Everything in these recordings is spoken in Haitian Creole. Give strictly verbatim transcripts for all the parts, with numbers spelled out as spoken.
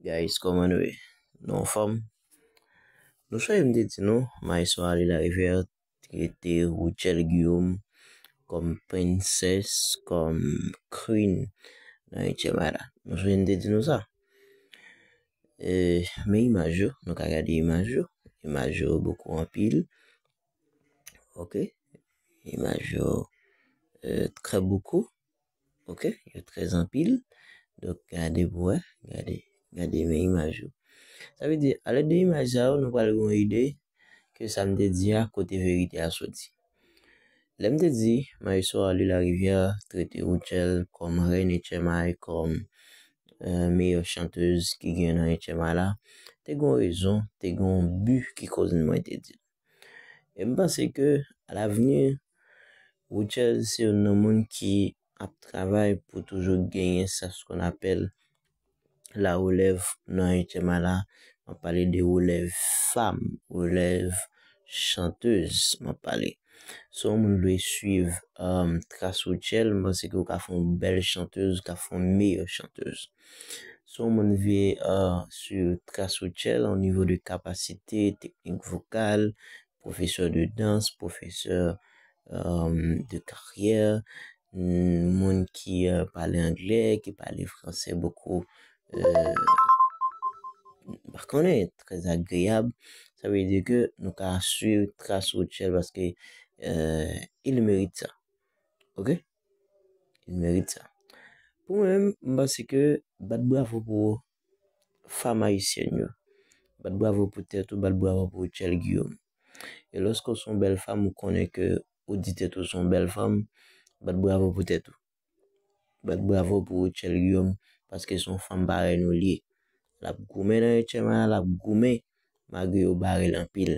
Guys, kòman nou ye? Nou anfòm? Nou sonje m te di nou, Maestro Arly Larivière trete Rutshelle Guillaume kòm princess, kòm queen nan H M I la. Nou sonje m te di nou sa? E, men imaj yo, nou ka gade imaj yo. Imaj yo bokou anpil. Ok? Imaj yo, e, trè bokou. Ok? Yo trè anpil. Donk, gade pou wè. Gade, gade men imaj yo. Sa vle di, alèd de imaj sa yo, nou pral gen yon ide ke sa m te di a, kote verite a soti. Lè m te di, Maestro Arly Larivière trete Rutshelle kòm rèn H M I, kòm, e, meyè chantèz ki gen nan H M I la, te gen yon rezon, te gen yon bi ki koz mwen te di l. E m panse ke, alavni, Rutshelle se youn nan moun ki ap travay pou toujou genyen sa, ce qu'on appelle la relève nan H M I la. M ap pale de relève fanm, relève chantèz, m ap pale. Si yon moun vle swiv, um, tras Rutshelle, m panse ke w ka fè yon bèl chantèz, w ka fè yon meyè chantèz. Si yon moun vle, uh, swiv tras Rutshelle o nivo de kapasite, teknik vokal, pwofesè de dans, pwofesè, um, de karyè, mm, moun ki, uh, pale anglè, ki pale fransè bokou, uh, m pa konnen, trè agreyab. Sa vle di ke nou ka swiv tras Rutshelle paske, uh, il mérite sa. Ok? Il mérite sa. Pou mwen menm, m panse ke bat bravo pou fanm ayisyèn yo. Bat bravo pou tèt ou, bat bravo pou Rutshelle Guillaume. E lòske w se yon bèl fanm, ou konnen ke ou di tèt ou se yon bèl fanm, bat bravo pou tèt ou. Bat bravo pou Rutshelle Guillaume, paske se yon fanm parèy nou li ye. L ap goumen nan H M I a, l ap goumen, malgre yo bare l anpil.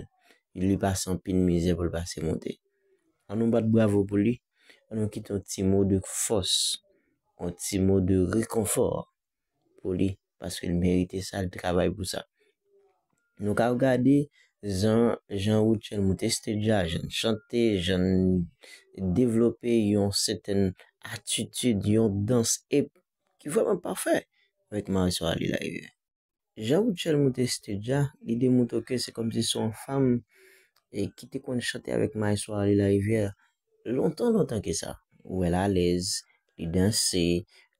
Li pase anpil mizè pou l pase monte. An nou bat bravo pou li, an nou kite yon ti mo de fòs, yon ti mo de rekonfò pou li, paske l merite sa, l travay pou sa. Nou ka gade jan, jan Rutshelle moute stage la, jan l chante, jan l devlope yon sètèn atitid, yon dans ep ki vrèman pafè avèk Maestro Arly Larivière. Jan Rutshelle moute stage la, li demontre ke se kòmsi se yon fanm, e, ki te konn chante avèk Maestro Arly Larivière lontan, lontan ke sa. Ou wè l alèz, li danse,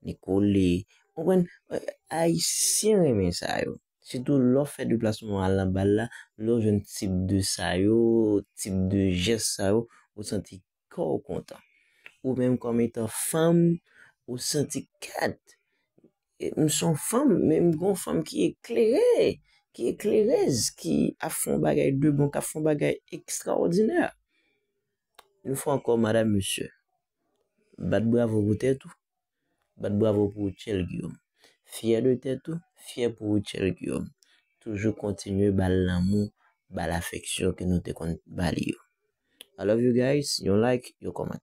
li kole. Ou konprann? E, Ayisyen renmen sa yo. Sitou lè w fè deplasman w al nan bal la, lè w jwenn tip de sa yo, tip de jès sa yo, ou santi kè w kontan. Ou menm kòm etan fanm, ou santi kèt. E, m se yon fanm, men m gen yon fanm ki eklere, ki eklerèz, ki ap fè yon bagay de bon, k ap fè yon bagay ekstraòdinè. Yon fwa ankò, madam, mesye, bat bravo pou tèt ou, bat bravo pou Rutshelle Guillaume. Fyè de tèt ou, fyè pou Rutshelle Guillaume. Toujou kontinye ba l lanmou, ba l afeksyon ke nou te konn ba li yo. I love you guys, yon like, yon kòmantè.